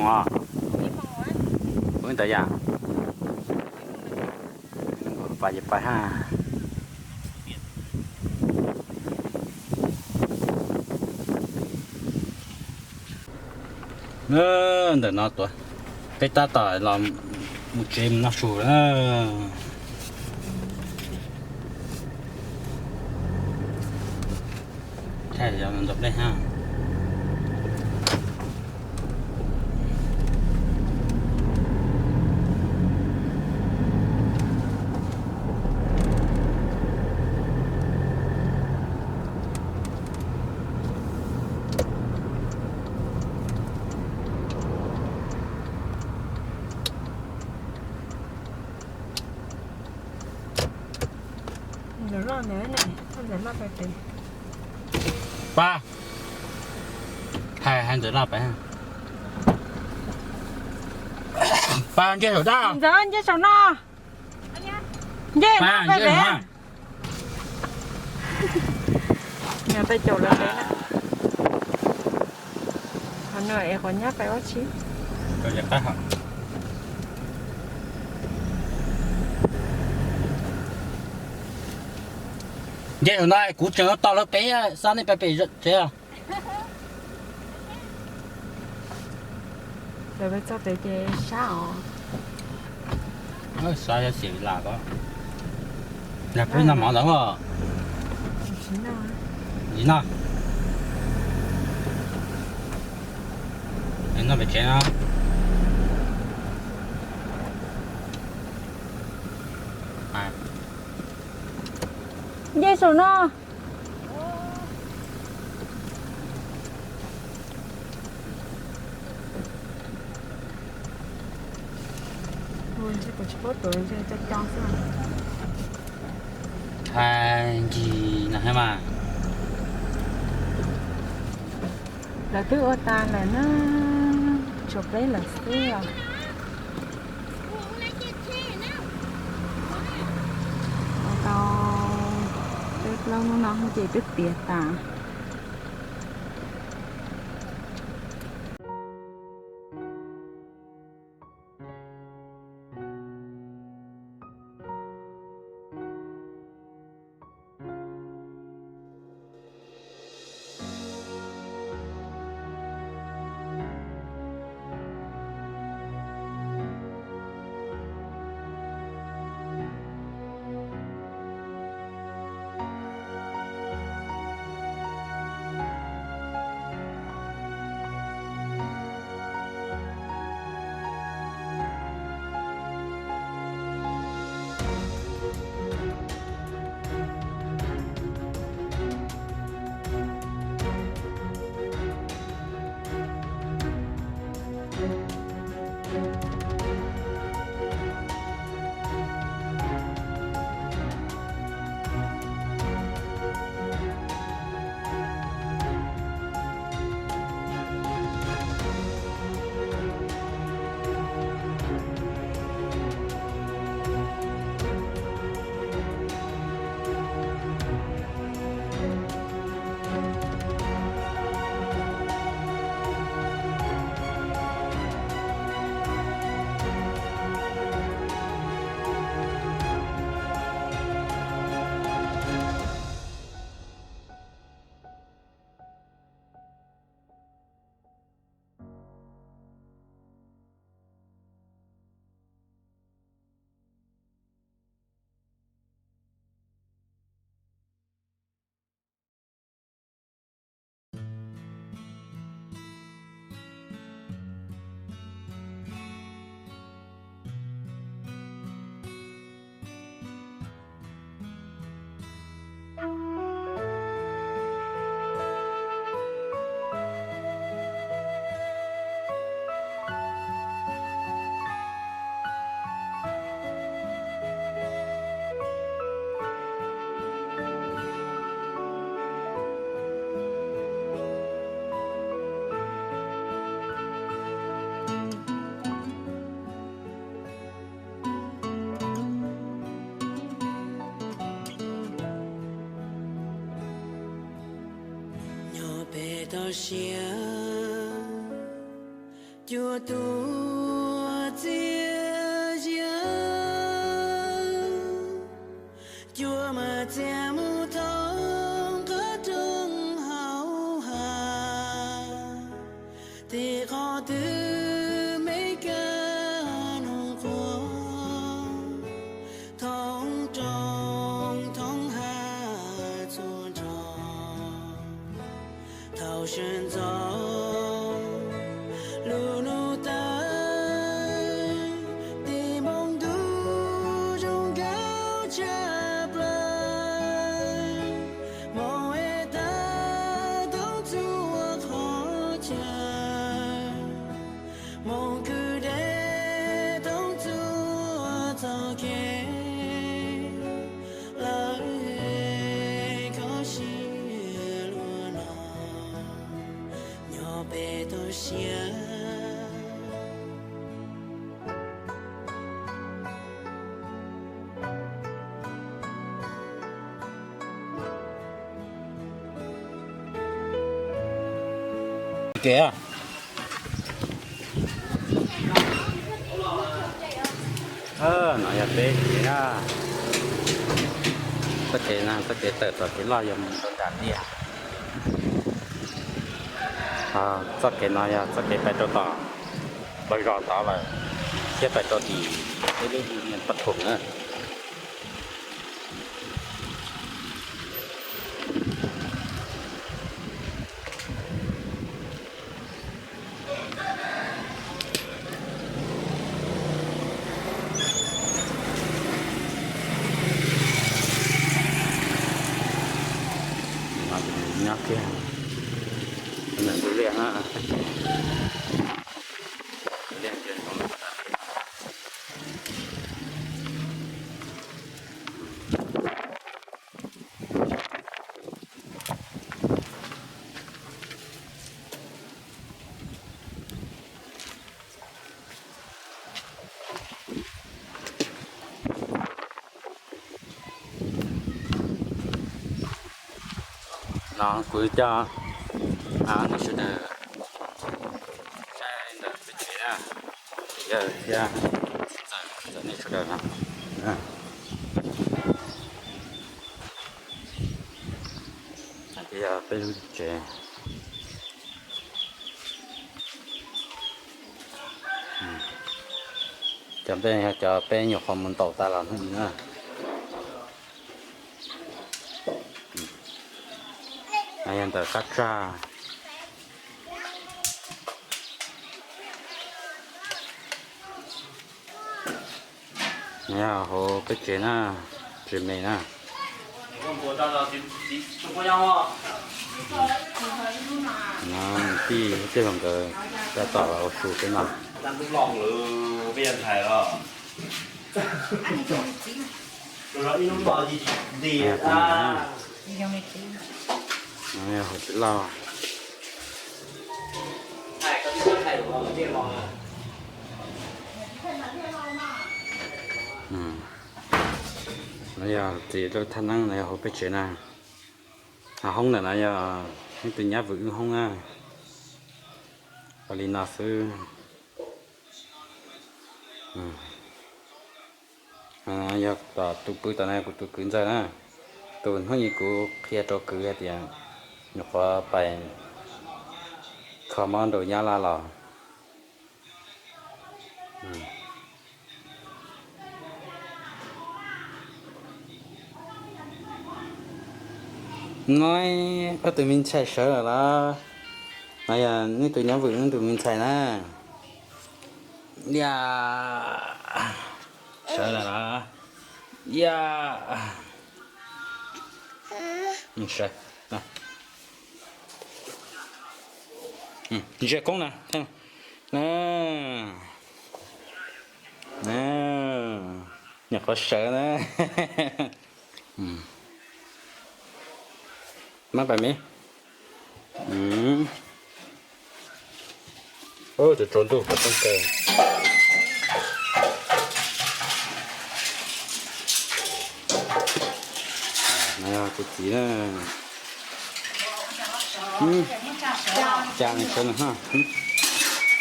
Os, wb ntawd yam, pais ces pais ha. Ntawm no tuaj, peb tab tom los mus tsev mus noj su na. Thaij yog ntawm peb ha. Ntawm loj ntawd ne, ntawm loj pais pem. Pab, hais hais ntawm loj pais. Pab nce saum dab. Ntxawm nce saum no. Nce no pais pem. Nyob peb caum lawv peb na. Qhov no es qhov nyab pais ua tsi? Nce saum no kuv tseem tos lawv peb, xav nej pais pem tsev. Lawv peb txog pem ces sab os. Xav yog xim lam ko. Yog peb noj mov ntawd os. Ntsis noj. Noj pem tsev no. Nce saum no. Tsis paub tuav, ntshe co co xwb. Thaij ncig no thiab mas. Lawv twb ua tas lawm na, tshuav peb lawm xwb os. Ua tau peb plaub hnub no ces twb tiav tas. Nyob peb toj siab, Cua tuaj txias zias, cua mas txias mus thoob qab roob hauv hav, tim qhov twg me kab noog quaj, thoob roob thoob hav txhua nrho. Thaum sawv ntxov lub hnub tawm, tim npoo ntuj zoo nkauj tshaj plaws, moo es tag thoob txhua qhov chaw, moo kwj deb thoob txhua txoj kev, lawv kho siab luaj no nyob pem toj siab. Kev no yog peb kev na, txoj kev no txoj kev tawm tom kev loj yog mus rau nram liaj. Txoj kev no yog txoj kev pais rau tom lawv zos tod lawm, thiab pais rau tim peb lub niag paj thoom na. Nyob kiag ntawm tus liaj na. No kuv coj nej sawv daws saib ntawm peb tsev na, yawg thiab txawm nej sawv daws no. Ces yog peb lub tsev. Cov peb yog cov peb nyuam qhuav mus ntaus tas los hnub ib na. Yog ntawm qab tsag. Yog hauv peb tsev na, tsev me na. Tij thiab los nkawd tab tom ua su peb no. Hauv peb laj. No yog txiv lub thaj neeb no yog hauv peb tsev na. Hav hoob ntawm no yog ib tug nyab vwm wb hoob na. Ua li no xwb. Yog tom tus pw tom no kuv tus kwv ntxawg na. Tus hnub ib kuv qhia rau kwv hais tias nyuam qhuav pais kho mob rau Nyab Laj los. No ob tug me ntxhais sawv lawm los? No yog neb tus nyab vwm neb tus me ntxhais na. Yam, sawv lawm los? Yam, sawv. Ntsia koob na. Nyuam qhuav sawv na. Mab pais me. Tsaus tsaus ntuj pais poob kawg. No yog kuv txiv na. Cas sawv no ha.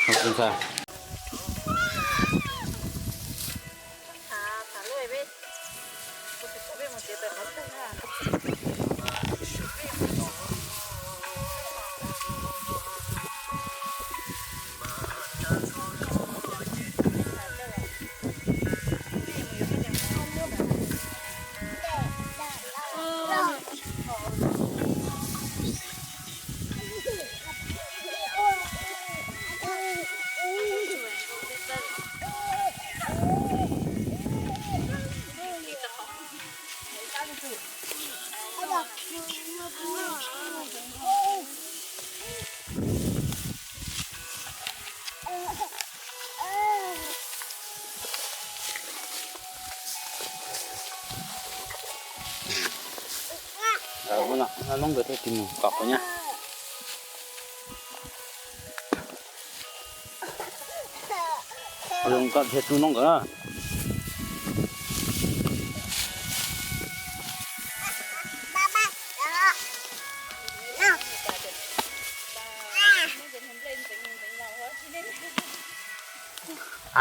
Ntxhais. Ua no, noob nkawd thiaj tsis mus kom qhov nyab. Zoo koj dhia tsuj noob nkawd na.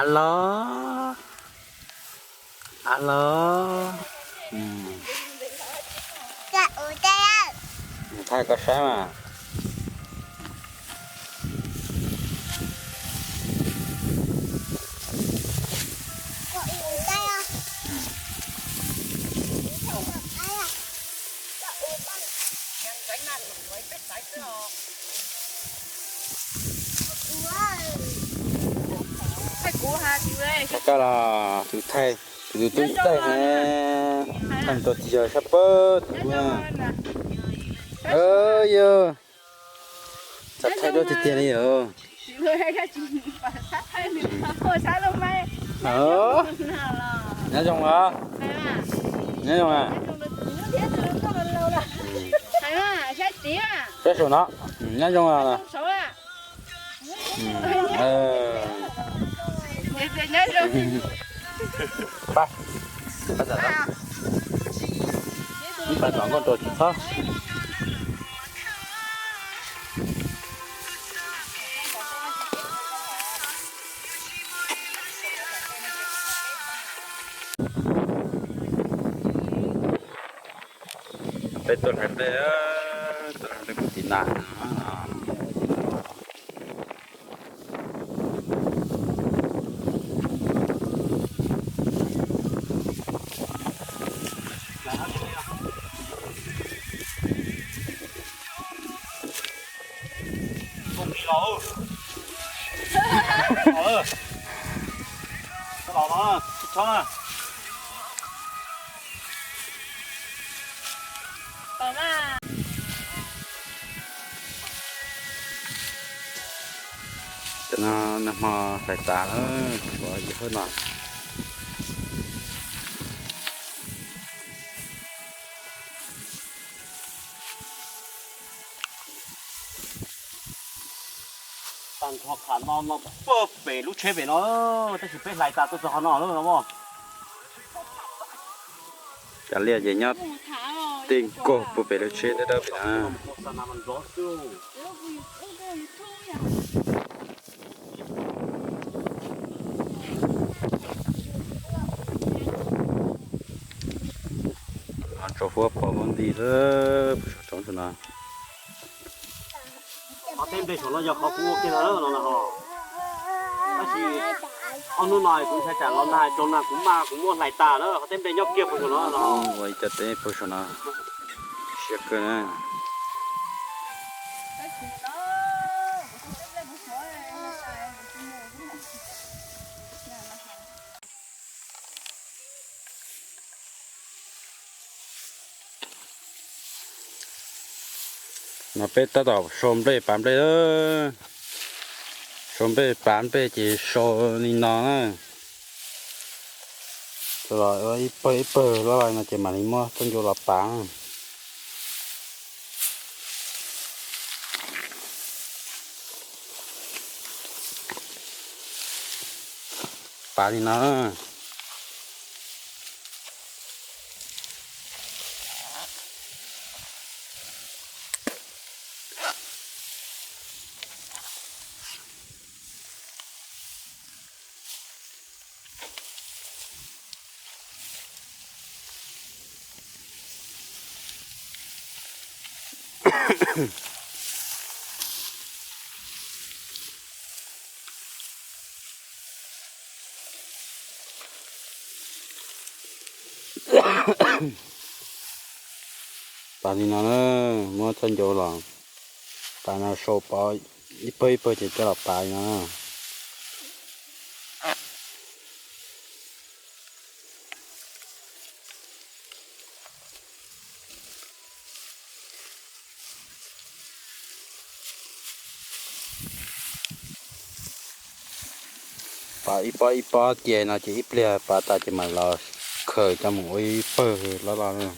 Alo. Alo. Thaij koj saib mas. Thaij koj los tus thaij, tus tub thaij ne, thaij rau tsis yog sab pab tus tub na. Yog, txawm thaij duab tiag tiag li os. Nyob zoo os. Nyob zoo a. Saib saum no. Nyob zoo a. Pab tom nkauj rau tsis txhob. Peb tuaj hlais nplej, tuaj hlais nplej puag tim no. Cov no nag hmo hlais tas lawm, tshuav yog hawb no. Tag nrho qhov no no puag pem lub tsheb pem no, tab sis peb hlais tas tuaj txog qhov no lawm no. Cov liaj ces nyob tej nkaug puag pem lub tsheb dawb dawb pem no. Tsob huab pom huab nti xwb, puag saum tsob ntawm no. Qhov teb nplej saum no yog qhov kuv ua kiag ntag no na ho. Tab sis ob hnub no kuv ntshai tsam los nag tsaus nag kuv mas kuv muab hlais tas lawm, qhov teb nplej nyob kiag puag saum no no. Ua ib co teb puag saum no siab kawg na. No peb tab tom sau nplej pav nplej, sau nplej pav nplej ces sau li no na. Los ib pawg ib pawg loj li no ces mam li muab txoj ncua los pav. Pav li no. Pav li no na, muab txoj ncau los, pav no sau pov ib pawg ib pawg ces coj los pav li no na. Pav ib pob ib pob cia no ces ib pliag pav tas ces mam los khaws coj mus ua ib pawg loj loj na.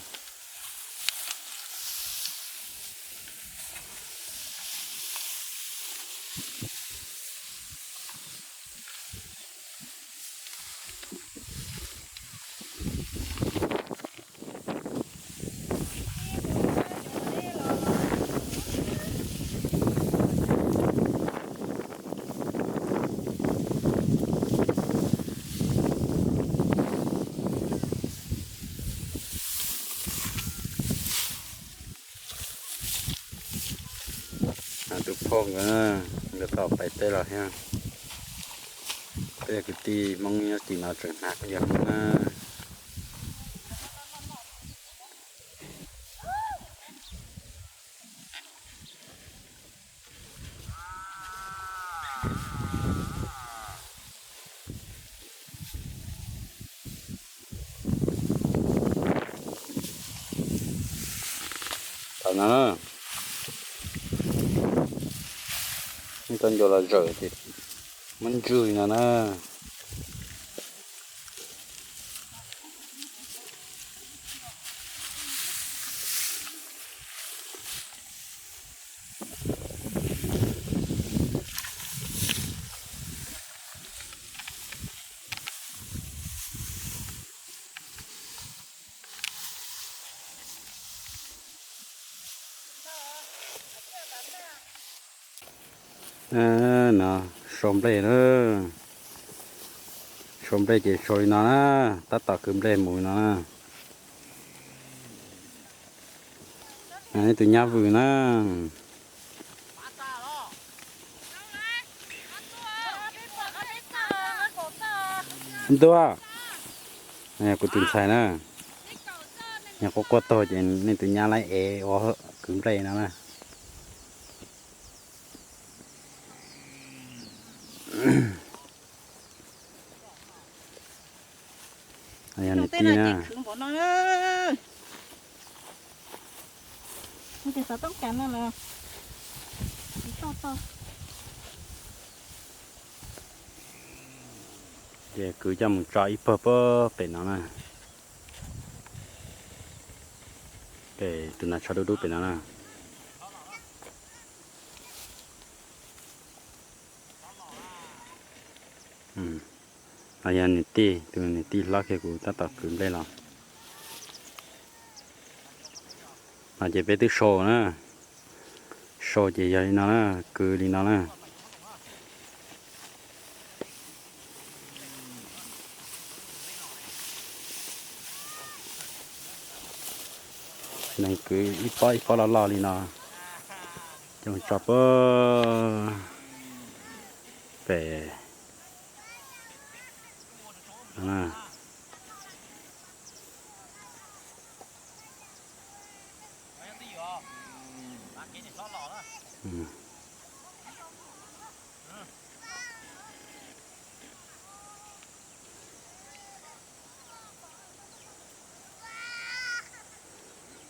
Tus phauj nkawd, nkawd tau pais teb los thiab. Peb kwv tij Hmoob nyob tim no tseem hnav kuj yog Hmoob na. Tam no na, muab tau ncua los zawm ces muab ntswj no na. No, sau nplej na. Sau nplej ces sau li no na, tab tom kwv nplej mus li no na. Nej tus nyab Vwm na. Ntuj, kuv tus ntxhais na, yog quaj quaj taug ces nej tus nyab laib ev ua kwv nplej no na. Yog niam tij na. Ces kwv coj mus tso ib pawg pem no na. Pem tus nas tsho dub dub pem no na. Yog niam tij, tus niam tij hlob kiag kuv tab tom kwv nplej los. No ces peb twb sau na. Sau ces yog li no na, kwv li no na. Neeg kwv ib pob ib pob loj loj li no, coj tso pem pem no.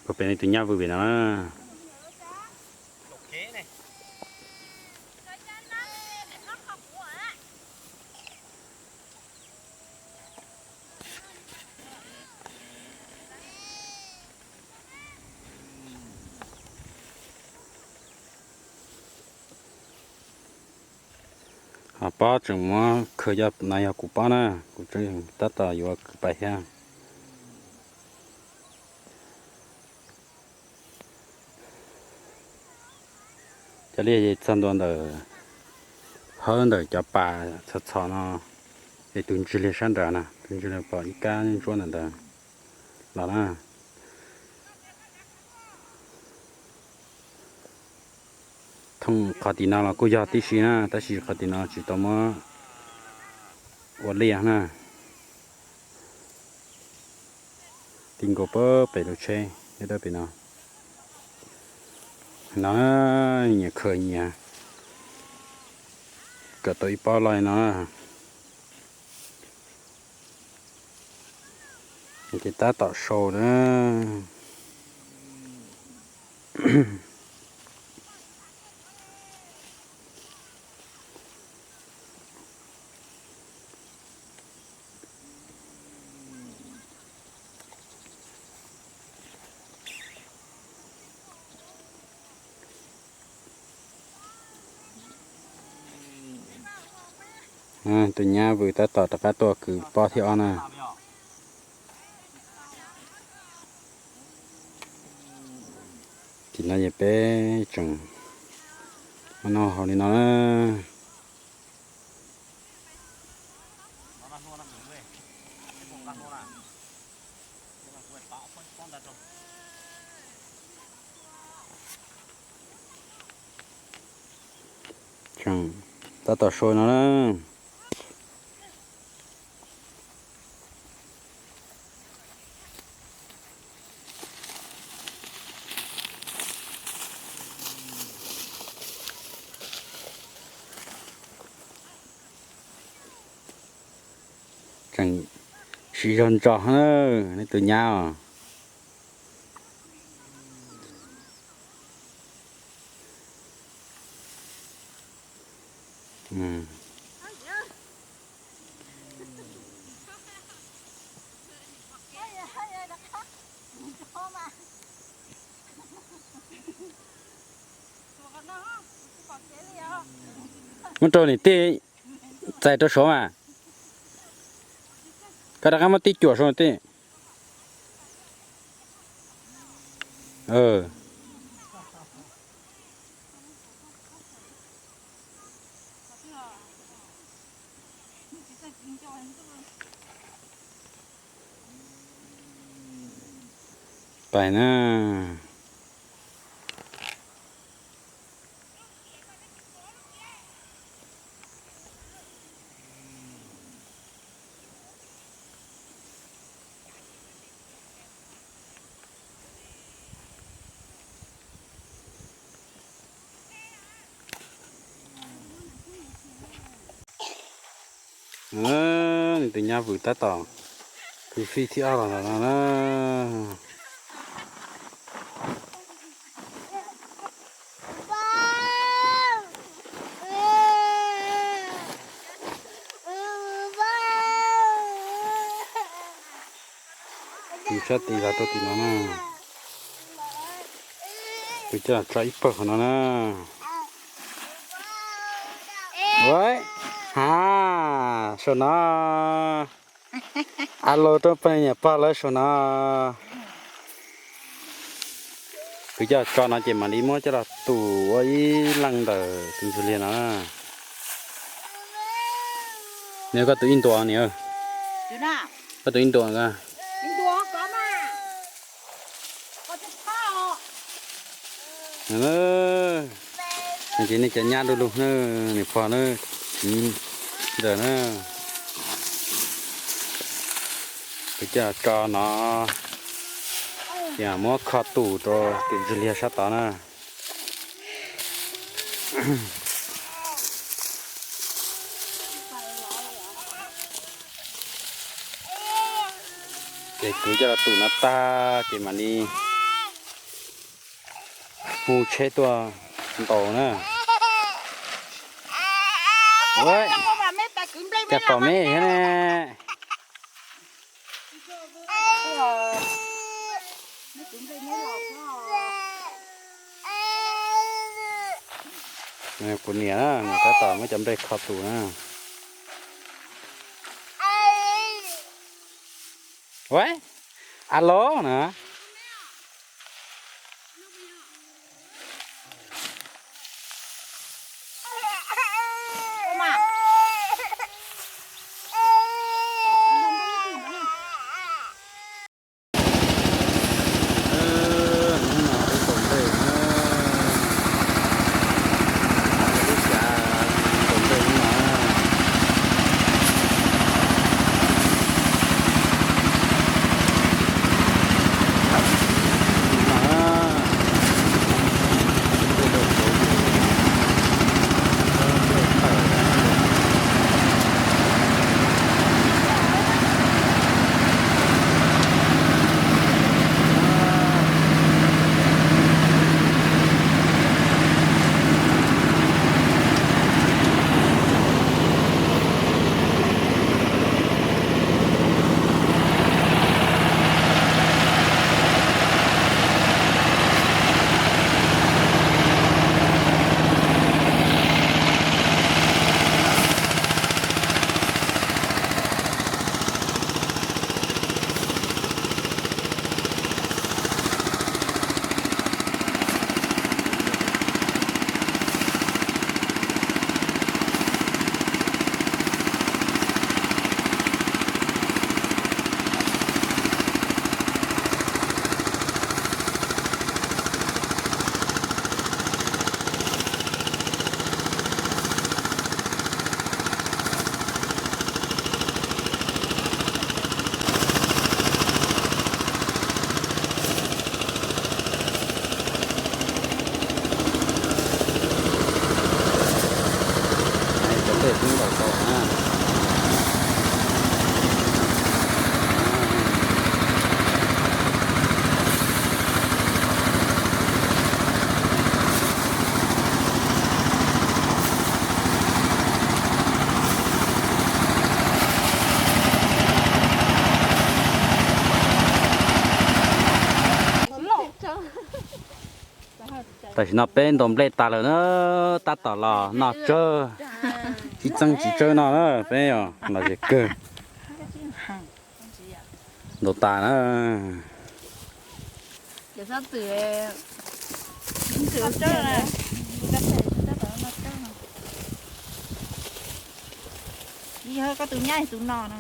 Puag pem nej tus nyab Vwm pem no na. Ho pob tseem muab khaws coj, no yog kuv pob na, kuv tseem tab tom yuav kwv pais thiab. Cov liaj txog ntua ntawm hawb ntawm cov pas txhos txhos no, es tus ntswg liag sab nrad na, tus ntswg liag pom ib kab ntsuab ntawm ntawd los na. Qhov tim no los kuj yog tib si na, tab sis qhov tim no tsis tau muab ua liaj na. Ti nkaus pem lub tsheb nyob dawb pem no. No, nyias khaws nyias kawm tau ib pob loj li no. Ces tab tom sau na. Tus nyab vwm tab tom rov qab tuaj kwv pob thib ob na. Tim no ces peb tseem noj haus li no na. Tseem tab tom sau no na. Tseem siv zog ntsos na, nej tus nyab os. Muab rau niam tij txais rau saud mas. Koj rov qab muab tib cuam saud niam tij. Pais na. Nws tus nyab vwm tab tom khwv fij thib ob los ntawm no na. Kwv sab tid los rau tim no na. Kwv coj tso ib pawg qhov no na. Ua, ha, saum no. A los rau peb niam pog lawv saum no. Kwv coj tso no ces mam li muab coj los tus ua ib leej ntawm tus ntsuag liag no. Nws koj tus ib ntuas niam. Koj tus ib ntuas. Ces nej cov nyab du lug na, niam pog na, tsiv ntawm na. Kwv coj tso no, ces muab kho tus rau tus ntsuag liag sab tod na. Ces kwv coj los tus no tag ces mam li hu tsheb tuaj ntaus na. Cas pom me thiab ne? Kuv niam na, niam tab tom muab cov nplej kho tus na. Ua, a los na. Tub ntaus tau na. Tam sim no peb ntaus nplej tas lawm na, tab tom los noj tsawg, tsis txeeb tsis tsawb no na, peb los ze kawg. Ntaus tas na. Yog koj tus nyab tus no no.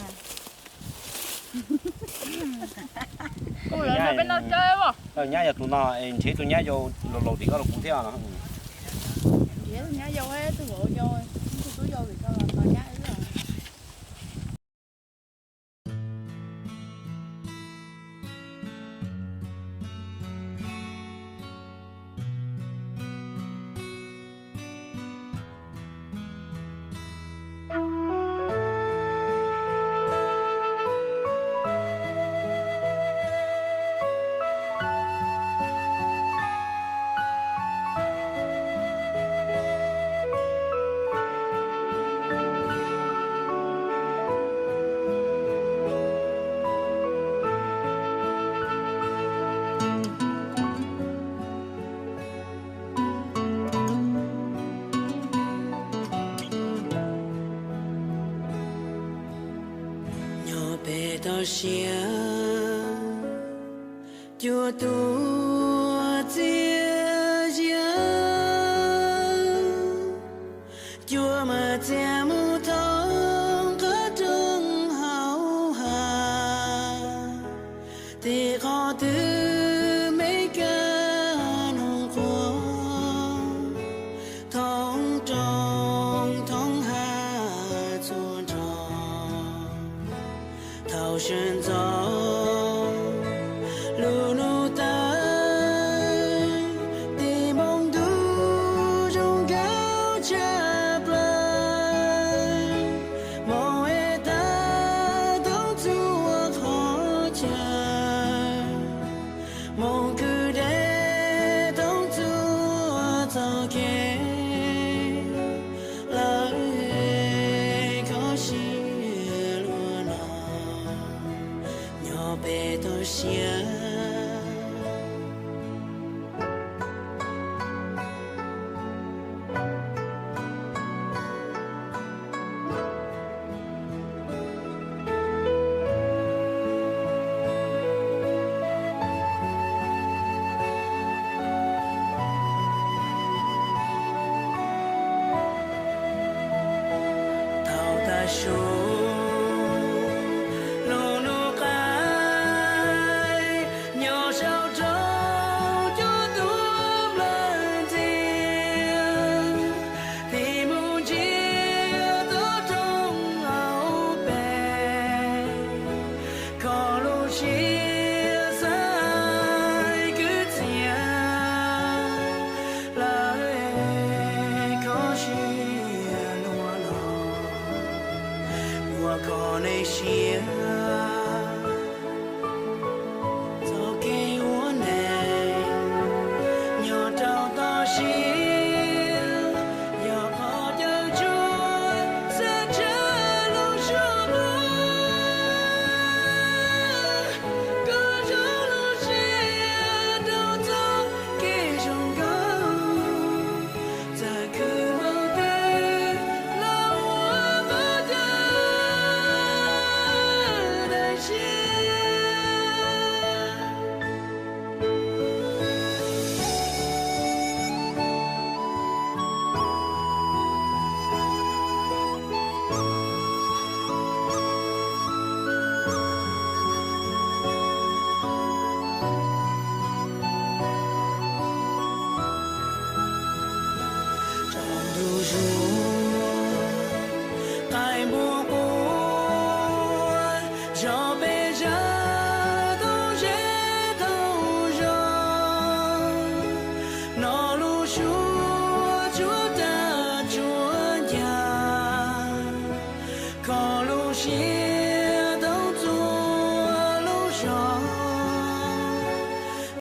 Kuv lawv no peb noj tsawg os. Nyab yog tus no, nrhiav tus nyab yau laus laus tim koj los kuv thiab no. Nrhiav tus nyab yau, tus vauv yau, tus tub yau vim koj los tos nyab wb os. Nyob pem toj siab, cua tuaj txias zias, cua mas txias mus thoob qab roob hauv hav, tim qhov twg me kab noog quaj, thoob roob thoob hav txhua nrho. Thaum sawv ntxov lub hnub tawm, tim npoo ntuj zoo nkauj tshaj plaws, hmoov es tag thoob txhua qhov chaw, hmoov khwv deb thoob txhua txoj kev, lawv kho siab luaj no, nyob pem toj siab. Thaum tag su lub hnub qaij, nyob saum roob cua tuaj nplawg ntxiag, tig mus ntsia toj roob hauv pes, kho lub siab xav kwv txhiaj, lawv kho siab luaj no, ua koj nej siab. Txoj kev ua neej nyob rau toj siab, yog qhov caw tsuag xav tshaj lub suab qub. Koj zoo lub siab rau txoj kev zoo nkauj, txawm khwv npaum twg los ua qhov chaw daim siab. Tsaus ntuj zuag, qaij npua quaj, zov pes zog, thoob zej thoob zos, hnov lub suab tsuag tag tsuag ncaj. koj lub siab